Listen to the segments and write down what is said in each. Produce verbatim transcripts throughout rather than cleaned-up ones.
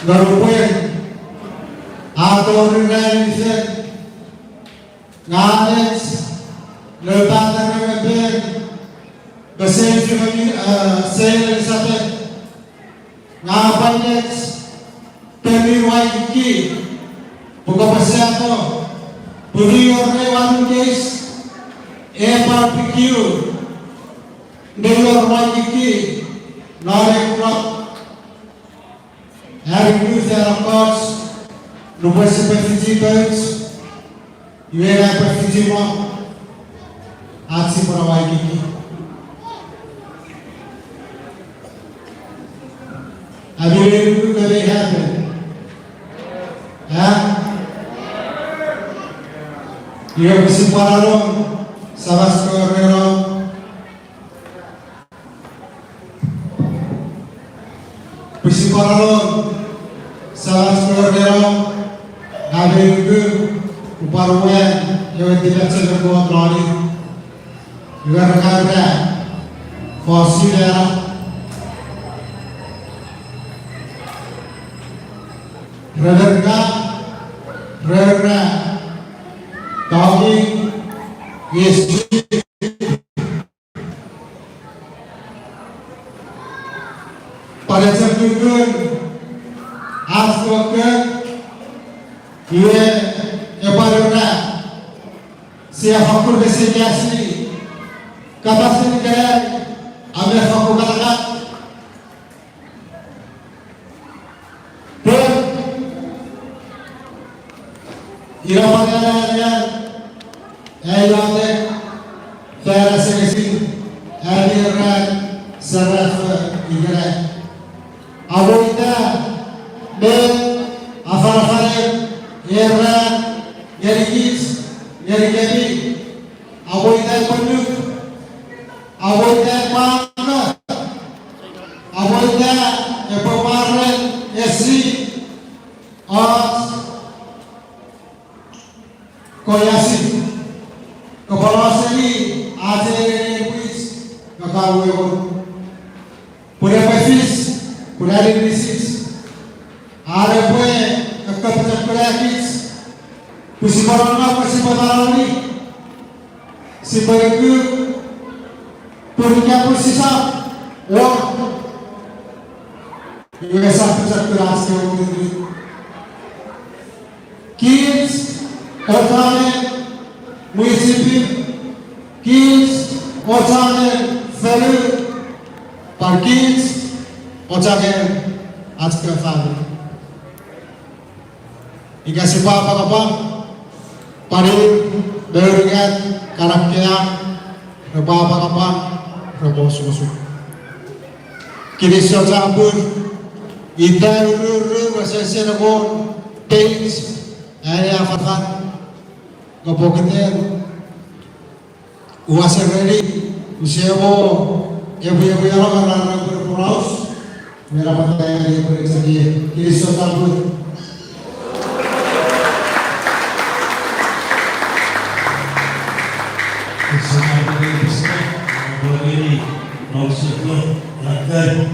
Nge nupwen a tori ranin fen, ngang ach, ne pata remepen, pwe Saint Philomena, eh, Saint Elizabeth, ngang pwan ach, peni waikiki, pwe kopwe sato, pwe mi wor ewe arun keis, e barbecue, ne wor waikiki, non e kura. Are nuku fan ekkoch, nupwen sipwe fichi pouch, iwe epwe fichi mo, ach sipwe ne waikiki. Ami nuku pwe mei happen? A? Iwe pwe sipwe ne nom, Samach kewe ren nom. Pwe sipwe ne nom, Samach kewe ren nom, ngang mei nuku, upwe pwan ua ewe tipachem Kot non i. Iwe ra kan ra, fosun ena, ra kan ra, ra kan ra, talking is cheap. Pwan echok nukun, ach kokko, iwe epwe pwan ra, sia fakkun pese kasi, kapasen ikenai, a mi fakkun kalakat. Pwe, ina pwan ena, ena, ai iotek, fan asengesin, ami ran, serafo ikenai. Amo ita, me, afanafanen, era, ngenikich, ngenikemi, amo ita epwe nuk, amo ita epwe anno, amo ita epwe pwaren esi, ach, koyasi, kopwe no seni, ach ei nenien pwich, me ka wewe. Pun epwe fis, pun a niwinsefan, are pwe ekka pochokun akich, pwe sipwe nonnom pwe sipwe manaueni, sipwe nuku, pun ika pwe sisap wor, iwe sap pochokun ach kewe mwichefen. Kich ocharen mwichefen, kich ocharen fonu, pwan kich ocharen ach kewe famini. Ika sipwe apwangapwang, pwan ir me unungat kana kewe, repwe apwangapwang, repwe osukosuk. Kinisou chapur, ita ururu wesewesen engon page, ani afanafan, nge pokiten ua sereni, use mo, epwe, epwe alo ngarara pwe poraus, me napata ani epwe chanie, kinisou chapur. Kinisou chapur, kinisou chapur, kinisou chapur.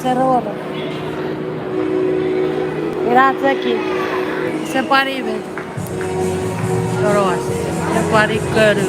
Seroro. Ina cheki. Ese pwan i met. Oroas. Ese pwan i konu.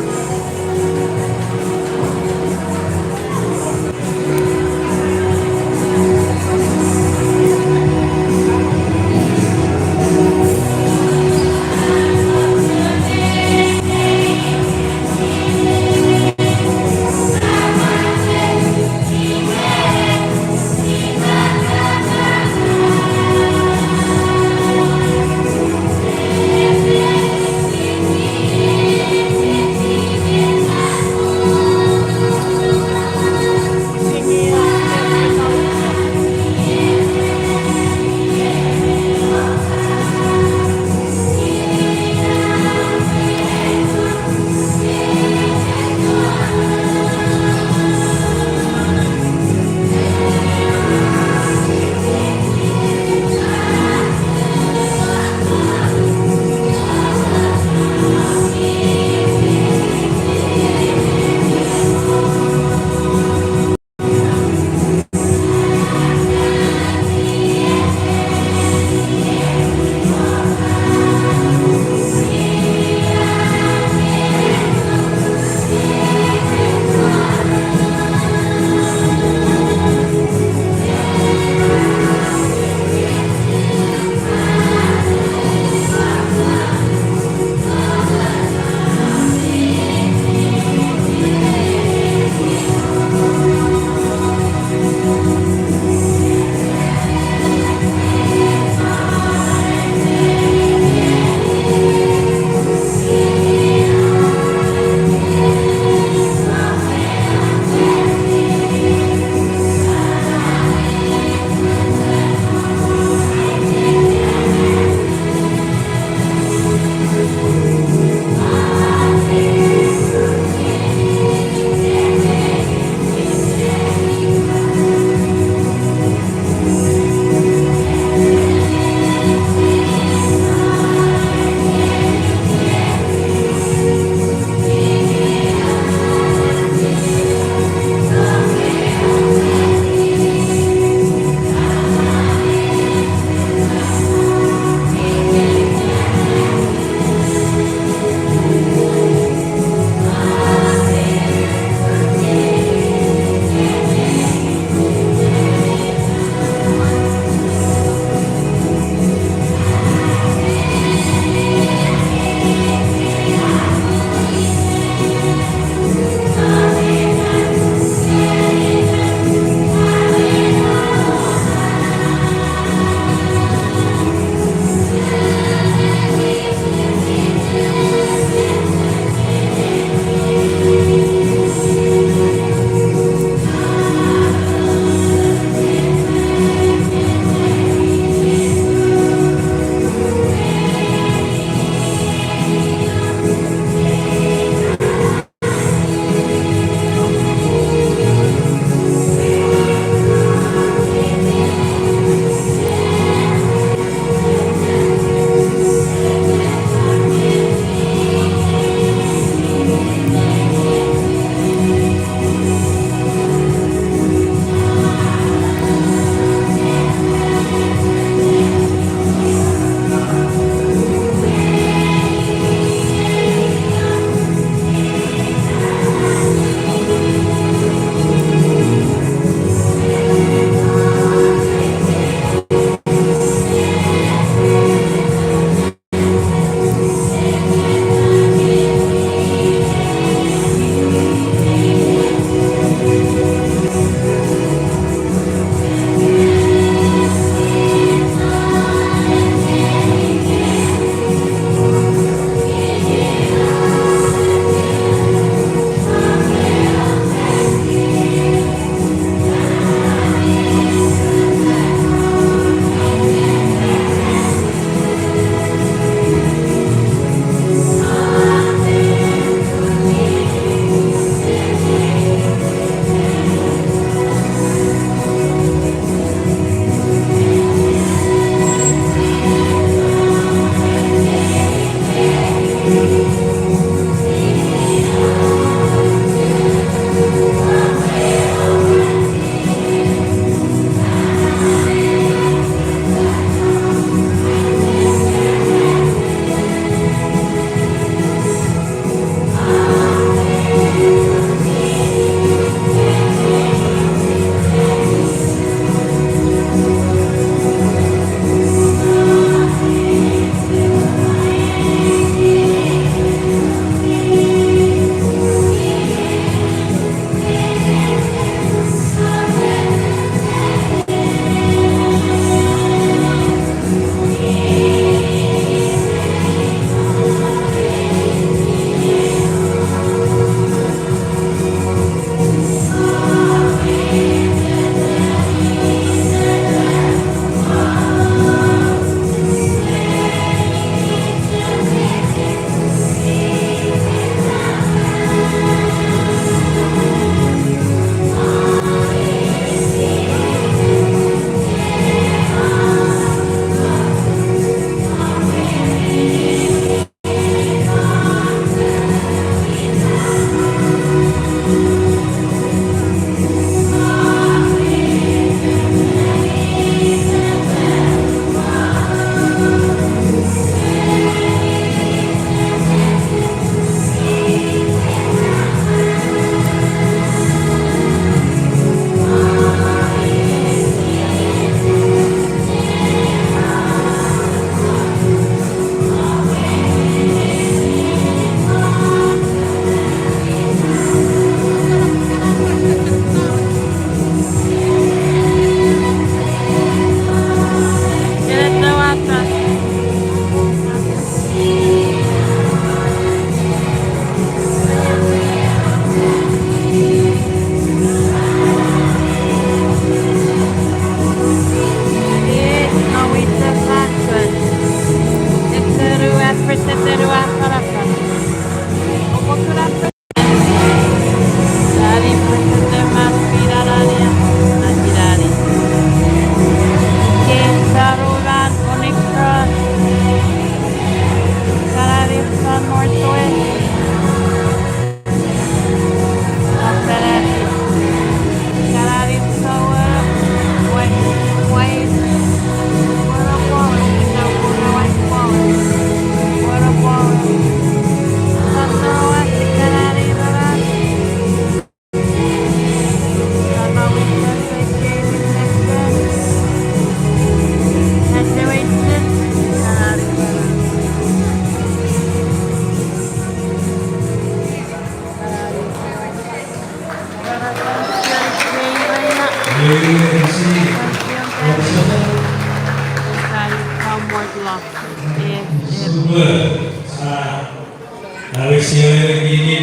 Awesi ewe kiki,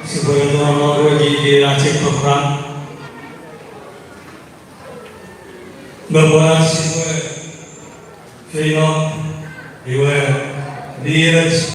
sipwe tonong non ewe kiki ach ei program. Me pwan sipwe feino, iwe, liech